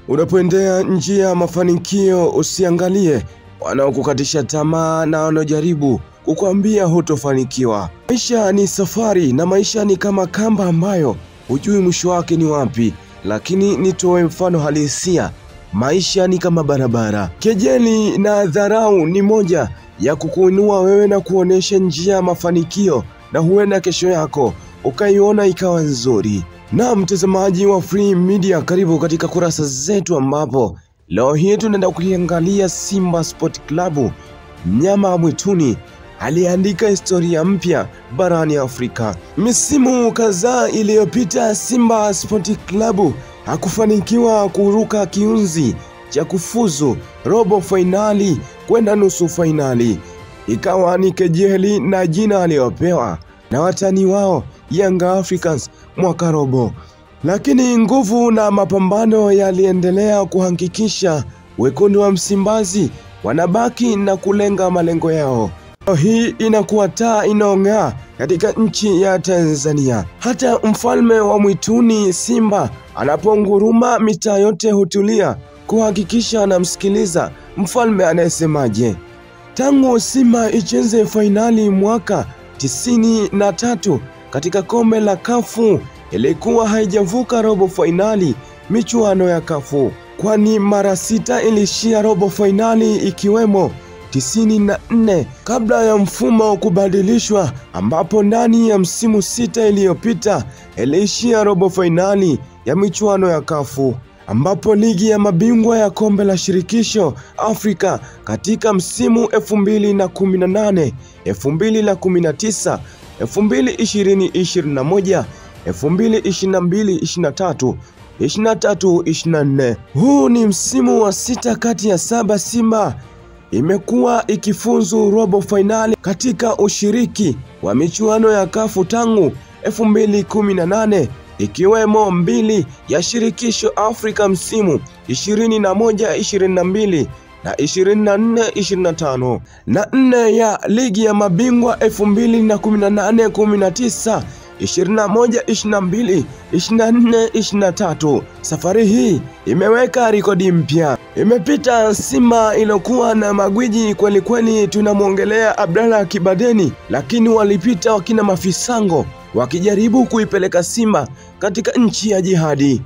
Unapoendea njia ya mafanikio usiangalie wanaokukatisha tamaa na wanaojaribu kukwambia hutofanikiwa. Maisha ni safari na maisha ni kama kamba ambayo hujui mwisho wake ni wapi, lakini nitoe mfano halisia. Maisha ni kama barabara. Kejeli na dharau ni moja ya kukuinua wewe na kuonesha njia ya mafanikio, na huenda kesho yako ukaiona ikawa nzuri. Na mtazamaji wa Free Media, karibu katika kurasa zetu ambapo leo hii tunaenda kuiangalia Simba Sport Club, mnyama wa mwituni aliandika historia mpya barani Afrika. Misimu kadhaa iliyopita Simba Sport Club hakufanikiwa kuruka kiunzi cha kufuzu robo fainali kwenda nusu fainali. Ikawa ni kejeli na jina aliyopewa na watani wao Young Africans mwaka robo. Lakini nguvu na mapambano yaliendelea kuhakikisha wekundu wa Msimbazi wanabaki na kulenga malengo yao. Hii inakuwa taa inaong'aa katika nchi ya Tanzania. Hata mfalme wa mwituni Simba anaponguruma mitaa yote hutulia kuhakikisha anamsikiliza mfalme anayesemaje. Tangu Simba icheze fainali mwaka 93 katika kombe la Kafu, ilikuwa haijavuka robo fainali michuano ya Kafu, kwani mara 6 ilishia robo fainali ikiwemo 94 kabla ya mfumo kubadilishwa, ambapo ndani ya msimu 6 iliyopita iliishia robo fainali ya michuano ya Kafu, ambapo ligi ya mabingwa ya kombe la shirikisho Afrika katika msimu 2018, 2019, 2020-21, 2022-23, 23-24. Huu ni msimu wa 6 kati ya 7 Simba imekuwa ikifuzu robo fainali katika ushiriki wa michuano ya Kafu tangu 2018, ikiwemo 2 ya shirikisho Afrika msimu 21-22 na 24-25 na 4 ya ligi ya mabingwa 2018-19, 21-22, 24-23. Safari hii imeweka rekodi mpya. Imepita Simba ilokuwa na magwiji kweli kweli, tunamuongelea Abdalla Kibadeni, lakini walipita wakina Mafisango wakijaribu kuipeleka Simba katika nchi ya jihadi.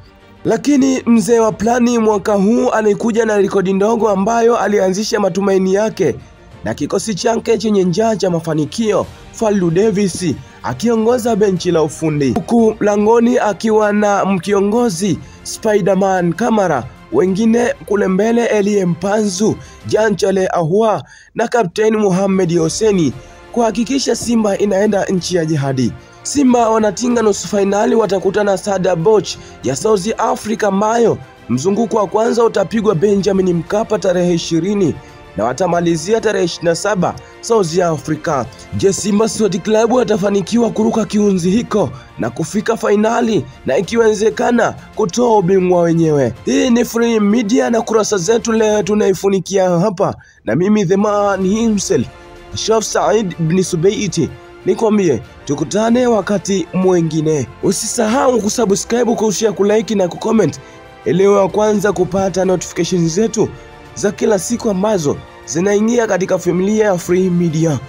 Lakini mzee wa plani mwaka huu alikuja na rekodi ndogo ambayo alianzisha matumaini yake na kikosi chake chenye njaa cha mafanikio, Fadlu Davis akiongoza benchi la ufundi, huku langoni akiwa na mkiongozi Spiderman Kamara, wengine kule mbele Elie Mpanzu, Janchale Ahua na kapteni Mohamed Hossein kuhakikisha Simba inaenda nchi ya jihadi. Simba wanatinga nusu fainali, watakutana Sada Boch ya South Africa ambayo mzunguko wa kwanza utapigwa Benjamin Mkapa tarehe 20 na watamalizia tarehe 27 South Africa. Je, Simba Sport Club watafanikiwa kuruka kiunzi hiko na kufika fainali na ikiwezekana kutoa ubingwa wenyewe? Hii ni Free Media na kurasa zetu leo tunaifunikia hapa, na mimi the man himself Ashraf Said ibn Subeiti nikwambie tukutane wakati mwingine. Usisahau kusubscribe, kushare, kulike na kucomment ili wa kwanza kupata notifications zetu za kila siku ambazo zinaingia katika familia ya Free Media.